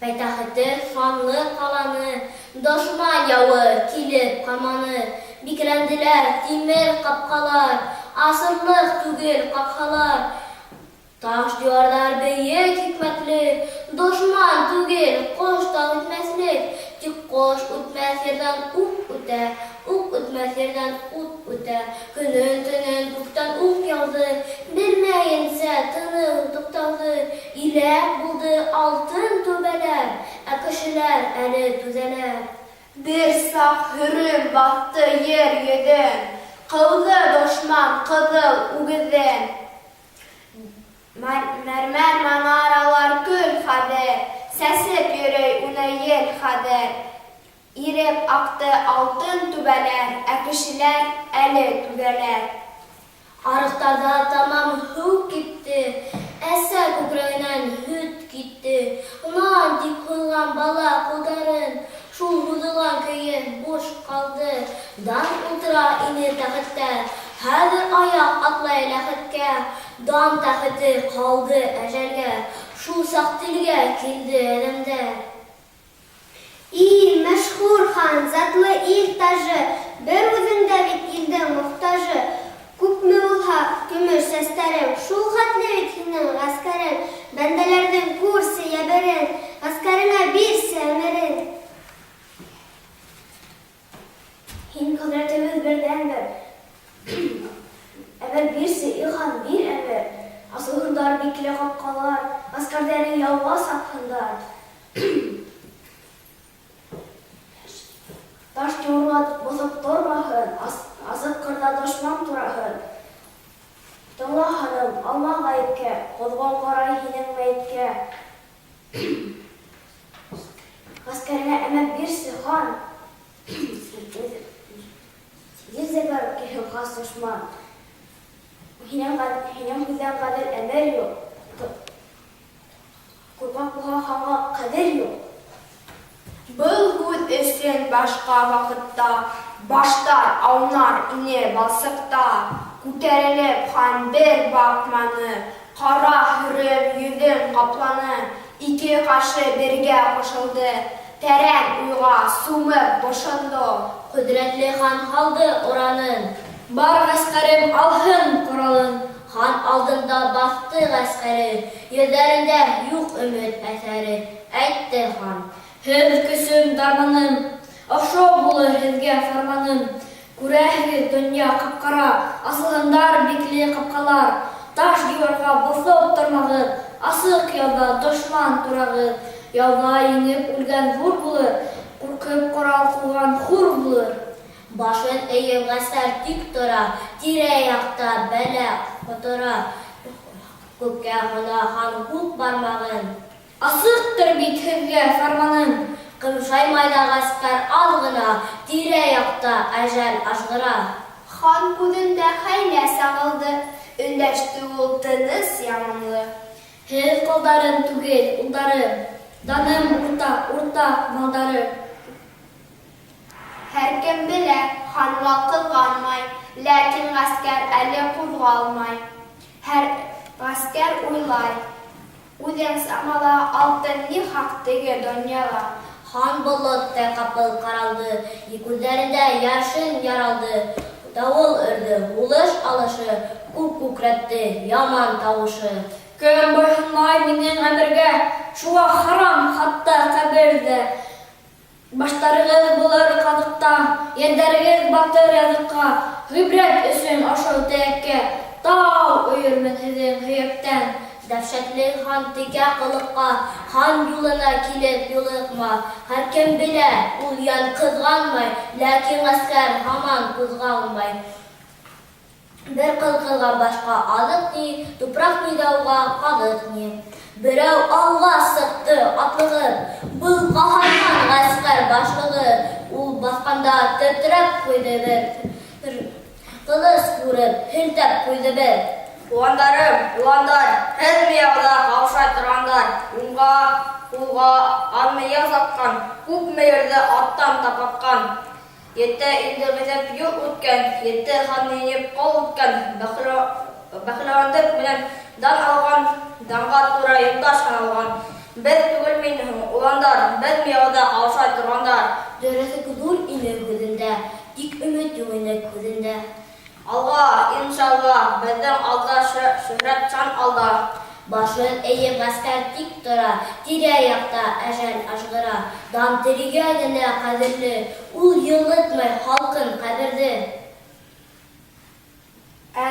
Пайтәхете шанлы ҡаланы Дошман яуы килеп ҡаманы. Бикләнделәр тимер ҡапҡалар, Асырлыҡ түгел ҡапһалар. Таш диуарҙар бейек, хикмәтле, Дошман түгел, ҡош та үтмәҫлек. Тик ҡош үтмәҫ ерҙән уҡ үтә, Уҡ үтмәҫ ерҙән ут үтә. Көнөн-төнөн күктән уҡ яуҙы, Белмәйенсә тыныу-туҡтауҙы. Иләк булды алтын түбәләр, Ә кешеләр әле түҙәләр. Бер саҡ һөрөм баҫты ер йөҙөн, Ҡыуҙы дошман ҡыҙыл үгеҙен. Мәрмәр манаралар көл хәҙер, Сәсеп йөрөй уны ел хәҙер. Иреп аҡты алтын түбәләр, Ә кешеләр әле түҙәләр. Арыҡтарҙа тамам һыу кипте, Әсә күкрәгенән һөт китте. Нан тип һуҙған бала ҡулдарын, Шул һуҙылған көйө буш ҡалды. Дан ултыра ине тәхеттә, Хәҙер аяҡ атлай ләхеткә. Дан тәхете ҡалды әжәлгә, Шул саҡ телгә килде әҙәмдәр. И, мәшһүр хан, затлы ил тажы, Бер үҙең дә бит илдең мохтажы. Күпме булһа көмөш сәстәрең, Шул хәтле бит һинең ғәскәрең. Бәндәләрҙең күрсе йәберен, Ғәскәреңә бирсе әмерен. Һин ҡөҙрәтебеҙ берҙән-бер, Әмер бирсе, и хан, бир әмер. Асылһындар бикле ҡапҡалар, Ғәскәрҙәрең яуға сапһындар. Таш диуарға боҫоп тормаһын, Асыҡ ҡырҙа дошман тураһын. Тыңла, ханым, алма ғәйепкә, Ҡоҙғон ҡарай һинең мәйеткә. Ғәскәреңә әмер бирсе, хан, Йөҙ зәбәр килһен хас дошман. Һинең һүҙҙән ғәҙел әмер юҡ. Ҡурҡаҡ булһа ханға ҡәҙер юҡ. Был һүҙ өсөн башҡа ваҡытта Баштар аунар ине балсыҡта. Күтәрелеп хан бер баҡманы, Ҡара һөрөм йөҙөн ҡапланы. Ике ҡашы бергә ҡушылды, Тәрән уйға сумып бошондо. Ҡөҙрәтле хан һалды оранын. Бар ғәскәрем алһын ҡоралын. Хан алдында баҫты ғәскәре, Йөҙҙәрендә юҡ өмөт әҫәре. Әйтте хан. Һеҙ көсөм, дарманым, Ошо булыр һеҙгә фарманым. Күрәһегеҙ, донъя ҡап-ҡара, Асылһындар бикле ҡапҡалар. Таш диуарға боҫоп тормағыҙ, Асыҡ яуҙа дошман турағыҙ. Яуҙа еңеп үлгән ҙур булыр, Ҡурҡып ҡорал ҡуйған хур булыр. Башын эйеп ғәскәр тик тора, Тирә-яҡта бәлә ҡотора. Күккә һона хан һуҡ бармағын. Асыҡтыр бит һеҙгә фарманым. Ҡымшаймай ҙа ғәскәр аҙ ғына, Тирә-яҡта әжәл ажғыра. Хан күҙендә хәйлә сағылды, Өндәште ул тыныс, ягымлы. Һеҙ ҡолдарым түгел, улдарым, Даным уртаҡ, уртаҡ малдарым. Һәр кем белә, хан мал ҡыҙғанмай, Ләкин ғәскәр әле ҡуҙғалмай. Һәр ғәскәр уйлай, Үҙең самала, Алтын ни хаҡ теге донъяла? Хан болоттай ҡапыл ҡаралды, Күҙҙәрендә йәшен яралды. Дауыл өрҙө, һулыш алышы, Күк күкрәтте яман тауышы. Кем буйһонмай минең әмергә, Шуға харам хатта ҡәбер ҙә. Баштарығыҙ булыр ҡаҙыҡта, Йәндәрегеҙ батыр яҙыҡҡа. Ғибрәт өсөн ошо тәйәккә Тау өйөрмөн һеҙҙең һөйәктән. Дәһшәтле хан текә ҡылыҡҡа, Хан юлына килеп юлыҡма. Һәр кем белә, ул йән ҡыҙғанмай, Ләкин ғәскәр һаман ҡуҙғалмай. Бер ҡырҡырға башҡа аҙыҡ ни, Тупраҡ ни ҙә уға ҡаҙыҡ ни. Берәү алға сыҡты атлығып, Был ҡаһарман ғәскәр башлығы. Ул баҫҡанда тетрәп ҡуйҙы бер, Ҡылыс күреп, һелтәп ҡуйҙы бер. Туғандарым, уландар, һеҙме яуҙа ҡаушай торғандар, Уңға, һулға анмы яу сапҡан, Күпме ерҙе аттан тапатҡан? Етте инде ғизәп юл үткән, Етте хан еңеп ҡол үткән, Бәһлеүәнлек менән дан алған, Данға тура юлдаш һаналған. Беҙ түгелме инде һуң, уландар? Оландар, беҙме яуҙа ҡаушай торғандар? Дөрөҫлөк ҙур ине һүҙендә, Тик өмөт юҡ ине күҙендә. Алға, иншалла, беҙҙең алда шөһрәт, шан алда. Башын эйеп ғәскәр тик тора, Тирә-яҡта әжәл ажғыра. Дан терегә генә ҡәҙерле, Ул йылытмай һалҡын ҡәберҙе. Ә